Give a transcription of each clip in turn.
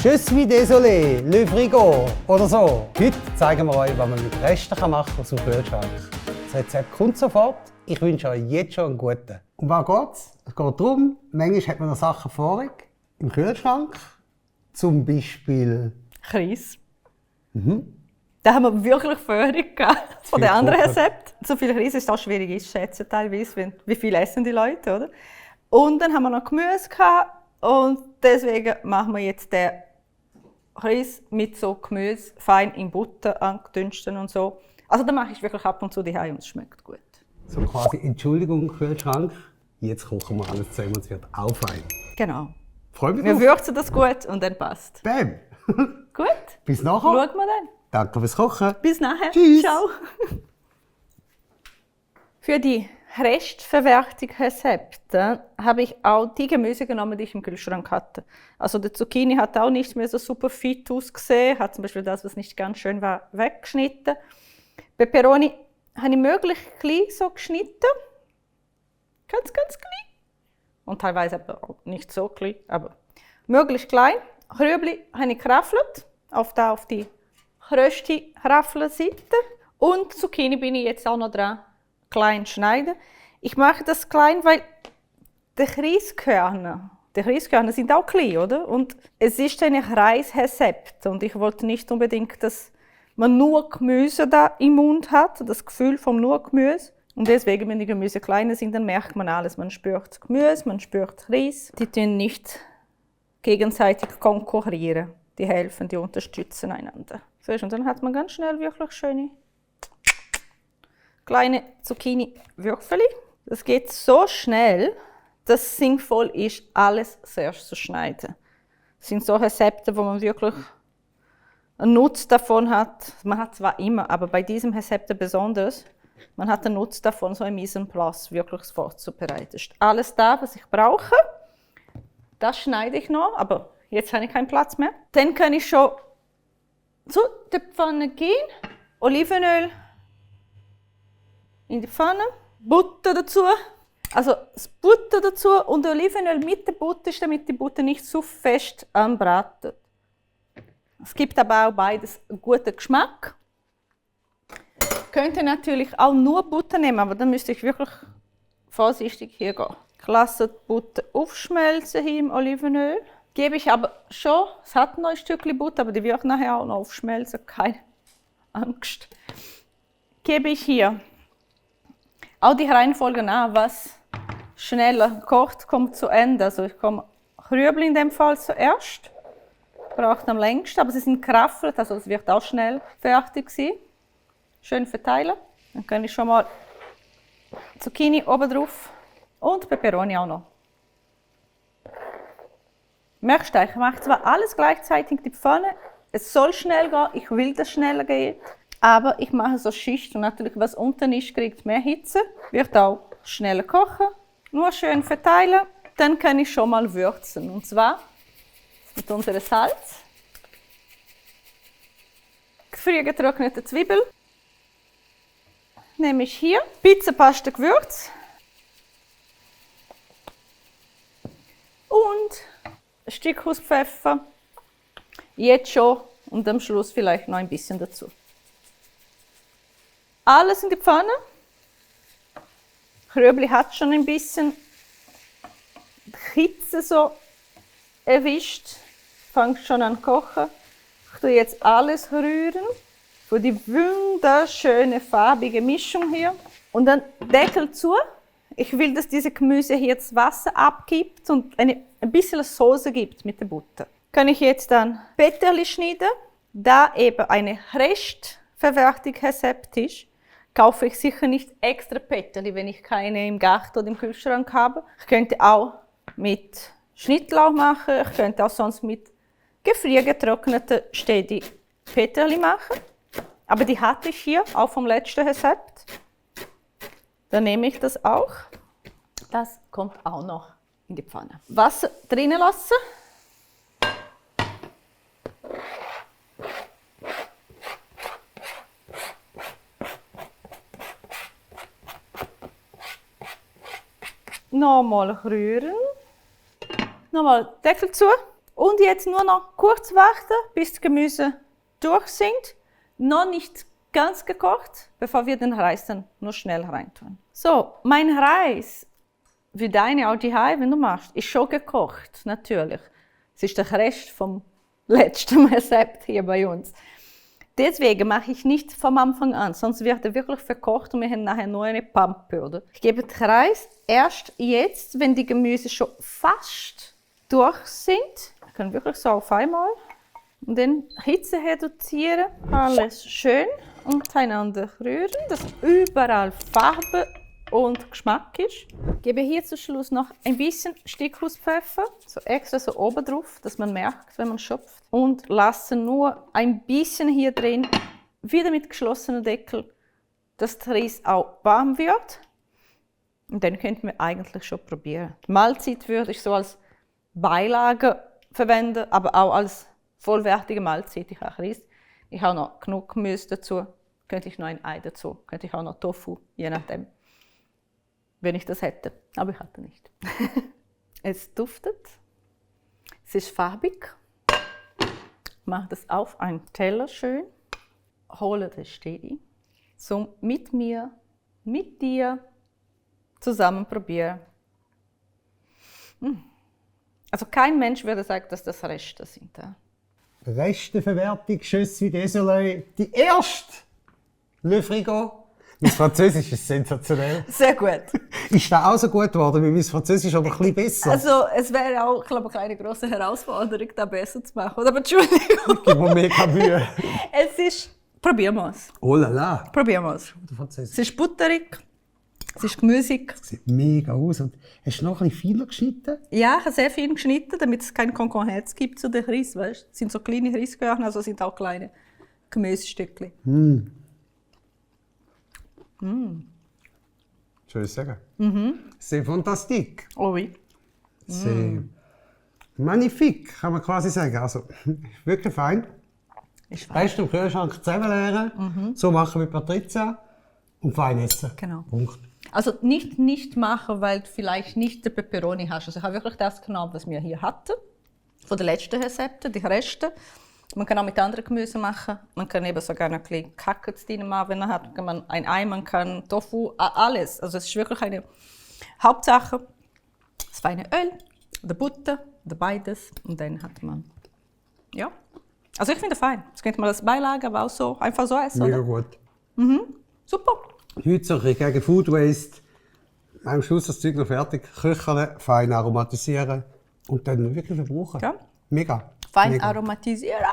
Je suis désolé, le frigo oder so. Heute zeigen wir euch, was man mit Resten machen aus dem Kühlschrank. Das Rezept kommt sofort. Ich wünsche euch jetzt schon einen guten. Um was geht's? Es geht darum, manchmal hat man noch Sachen vorig im Kühlschrank. Zum Beispiel Kreis. Da haben wir wirklich Förderung gehabt von den anderen Rezepten. So viel Reis ist auch schwierig zu schätzen, teilweise, wie viel essen die Leute, oder? Und dann haben wir noch Gemüse gehabt und deswegen machen wir jetzt den Reis mit so Gemüse fein in Butter angedünstet und so. Also da mache ich wirklich ab und zu die und es schmeckt gut. So quasi Entschuldigung, Kühlschrank. Jetzt kochen wir alles zusammen und es wird auch fein. Genau. Freue mich Wir drauf. würzen das gut und dann passt. Bam! Gut. Bis nachher. Schauen wir dann. Danke fürs Kochen. Bis nachher. Tschüss. Ciao. Für die Restverwertungsrezepte habe ich auch die Gemüse genommen, die ich im Kühlschrank hatte. Also die Zucchini hat auch nicht mehr so super fit ausgesehen, hat zum Beispiel das, was nicht ganz schön war, weggeschnitten. Peperoni habe ich möglichst klein so geschnitten. Ganz klein. Und teilweise aber auch nicht so klein, aber möglichst klein. Rüebli habe ich geraffelt, auf die grösste Raffelseite. Und Zucchini bin ich jetzt auch noch dran, klein schneiden. Ich mache das klein, weil die Reiskörner sind auch klein, oder? Und es ist ein Reisrezept und ich wollte nicht unbedingt, dass man nur Gemüse da im Mund hat, das Gefühl vom nur Gemüse. Und deswegen, wenn die Gemüse kleiner sind, dann merkt man alles. Man spürt Gemüse, man spürt Reis. Die tun nicht gegenseitig konkurrieren. Die helfen, die unterstützen einander. Und dann hat man ganz schnell wirklich schöne kleine Zucchini-Würfel. Das geht so schnell, dass es sinnvoll ist, alles zuerst zu schneiden. Das sind so Rezepte, wo man wirklich einen Nutzen davon hat. Man hat zwar immer, aber bei diesem Rezept besonders, man hat den Nutzen davon, so ein Mise en place wirklich vorzubereiten. Ist alles da, was ich brauche. Das schneide ich noch, aber jetzt habe ich keinen Platz mehr. Dann kann ich schon zu der Pfanne gehen, Olivenöl in die Pfanne, Butter dazu, also das Butter dazu und Olivenöl mit der Butter, damit die Butter nicht zu fest anbratet. Es gibt aber auch beides einen guten Geschmack. Könnte natürlich auch nur Butter nehmen, aber dann müsste ich wirklich vorsichtig hier gehen. Ich lasse die Butter aufschmelzen hier im Olivenöl. Gebe ich aber schon, es hat noch ein Stückchen Butter, aber die wird nachher auch noch aufschmelzen, keine Angst. Gebe ich hier auch die Reihenfolge nach, was schneller kocht, kommt zu Ende. Also ich komme Rüebli in dem Fall zuerst, braucht am längsten, aber sie sind geraffelt, also es wird auch schnell fertig sein. Schön verteilen. Dann kann ich schon mal Zucchini oben drauf und Peperoni auch noch. Merkst du, ich mache zwar alles gleichzeitig in die Pfanne, es soll schnell gehen, ich will, dass es schneller geht, aber ich mache so Schicht und natürlich, was unten ist, kriegt mehr Hitze, wird auch schneller kochen. Nur schön verteilen, dann kann ich schon mal würzen. Und zwar mit unserem Salz, gefriergetrocknete Zwiebel, nehme ich hier Pizzapaste Gewürz und ein Stück Pfeffer, jetzt schon und am Schluss vielleicht noch ein bisschen dazu. Alles in die Pfanne. Rüebli hat schon ein bisschen die Hitze so erwischt, fängt schon an zu kochen. Ich tue jetzt alles rühren für die wunderschöne farbige Mischung hier. Und dann Deckel zu. Ich will, dass diese Gemüse hier das Wasser abgibt und ein bisschen Soße gibt mit der Butter. Kann ich jetzt dann Peterli schneiden. Da eben eine Restverwertungsrezept ist, kaufe ich sicher nicht extra Peterli, wenn ich keine im Garten oder im Kühlschrank habe. Ich könnte auch mit Schnittlauch machen. Ich könnte auch sonst mit gefriergetrockneten Stedi Peterli machen. Aber die hatte ich hier, auch vom letzten Rezept. Dann nehme ich das auch. Das kommt auch noch in die Pfanne. Wasser drinnen lassen. Nochmal rühren. Nochmal Deckel zu. Und jetzt nur noch kurz warten, bis die Gemüse durch sind. Noch nicht ganz gekocht, bevor wir den Reis dann nur schnell reintun. So, mein Reis, wie deine auch die wenn du machst, ist schon gekocht, natürlich. Es ist der Rest vom letzten Rezept hier bei uns. Deswegen mache ich nicht vom Anfang an, sonst wird er wirklich verkocht und wir haben nachher nur eine Pampe, oder? Ich gebe den Reis erst jetzt, wenn die Gemüse schon fast durch sind. Ich kann wirklich so auf einmal. Und dann Hitze reduzieren, alles schön untereinander rühren, dass überall Farbe und Geschmack ist. Ich gebe hier zum Schluss noch ein bisschen Stückhauspfeffer, so extra so oben drauf, dass man merkt, wenn man schöpft. Und lasse nur ein bisschen hier drin, wieder mit geschlossenem Deckel, dass der Reis auch warm wird. Und dann könnten wir eigentlich schon probieren. Die Mahlzeit würde ich so als Beilage verwenden, aber auch als vollwertige Mahlzeit. Ich habe Reis, ich habe noch genug Gemüse dazu, könnte ich noch ein Ei dazu, könnte ich auch noch Tofu, je nachdem, wenn ich das hätte. Aber ich hatte nicht. Es duftet, es ist farbig. Mache das auf einen Teller schön, hole den Stedi, zum mit mir, mit dir zusammen probieren. Also kein Mensch würde sagen, dass das Reste sind. Resteverwertung, Chausse wie désolé. Die erste Le Frigo. Mein Französisch ist sensationell. Sehr gut. Ist das auch so gut geworden wie mein Französisch, aber ein bisschen besser? Also es wäre auch, glaube ich, eine große Herausforderung, das besser zu machen. Aber Entschuldigung. Gib mir mega Mühe. Es ist, probieren wir es. Oh la la. Probieren wir es. Es ist butterig, es ist gemüsig. Das sieht mega aus. Und hast du noch ein bisschen feiner geschnitten? Ja, ich habe sehr viel geschnitten, damit es keine Konkurrenz gibt zu den Reis. Weißt? Es sind so kleine Reiskörner, also sind auch kleine Gemüsestückchen. Soll ich sagen? C'est fantastique. Oh oui. C'est magnifique, kann man quasi sagen. Also, wirklich fein. Ist fein. Rest im Kühlschrank zusammenleeren, so machen wie Patricia und fein essen. Genau. Punkt. Also nicht machen, weil du vielleicht nicht den Peperoni hast. Also ich habe wirklich das genommen, was wir hier hatten, von den letzten Rezepten, die Reste. Man kann auch mit anderen Gemüse machen. Man kann eben sogar noch ein bisschen Kacke drin machen, wenn man hat. Man kann ein Ei, man kann Tofu, alles. Also es ist wirklich eine Hauptsache. Das feine Öl, die Butter, die beides. Und dann hat man, ja. Also ich finde fein. Das könnte man als Beilage, aber auch so, einfach so essen. Mega Oder? gut. Super. Heute so ein bisschen gegen Food Waste. Am Schluss das Zeug noch fertig. Köcheln, fein aromatisieren und dann wirklich verbrauchen. Ja. Mega. Fein Mega. aromatisieren.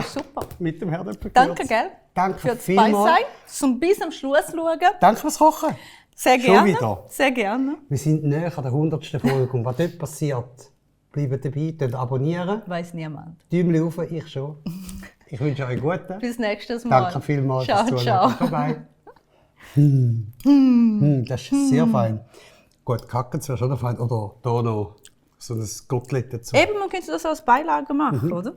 Super. Mit dem Herdöpfel. Danke, gell? Danke Für das vielmals. Beisein. Zum bis am Schluss schauen. Danke fürs Kochen. Sehr Schon gerne. wieder. Sehr gerne. Wir sind näher an der 100. Folge. Und was dort passiert, bleibt dabei, abonnieren. Weiß niemand. Däumchen hoch, ich schon. Ich wünsche euch einen guten. Bis nächstes Mal. Danke vielmals Ciao, fürs ciao. Zuschauen. Bye. Das ist sehr fein. Gut, Kacken wäre schon noch fein. Oder hier noch so ein Gottlet dazu. Eben, man könnte das als Beilage machen, oder?